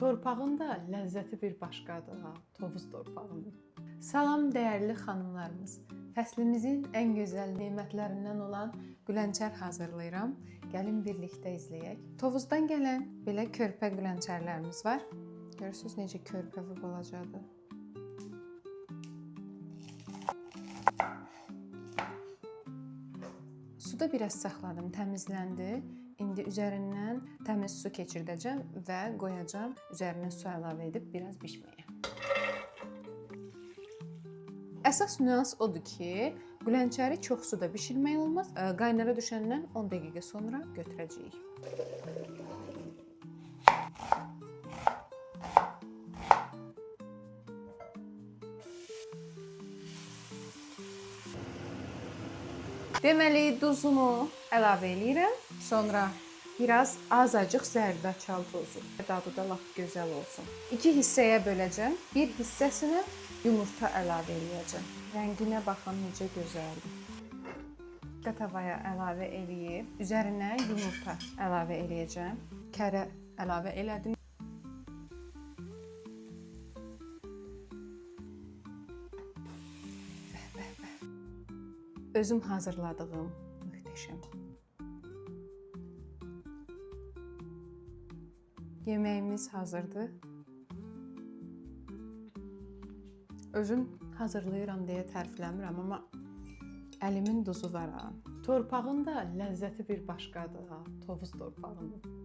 Torpağın da ləzzəti bir başqadır ha, Tovuz torpağının. Salam dəyərli xanımlarımız. Fəslimizin ən gözəl nemətlərindən olan qülənçər hazırlayıram. Gəlin birlikdə izləyək. Tovuzdan gələn belə körpə qülənçərlərimiz var. Görürsüz necə körpə və balacadır. Suda biraz saxladım, təmizləndi. İndi üzərindən təmiz su keçirdəcəm və qoyacağam üzərinə su əlavə edib biraz bişməyə. Əsas nüans odur ki, qülənçəri çox suda bişirmək olmaz. Qaynara düşəndən 10 dəqiqə sonra götürəcəyik. Deməli duzunu əlavə eləyirəm. Sonra biraz azacıq zərdaçal tozu. Dadı da lap gözəl olsun. İki hissəyə böləcəm. Bir hissəsinə yumurta əlavə eləyəcəm. Rənginə baxın necə gözəldir. Tavaya əlavə eləyib, üzərinə yumurta əlavə eləyəcəm. Kərə əlavə elədim. Bəh, bəh, bəh. Özüm hazırladığım möhtəşəm yeməyimiz hazırdır. Özüm hazırlayıram deyə tərifləmirəm, amma əlimin duzu var ha. Torpağın da ləzzəti bir başqadır ha, Tovuz torpağının.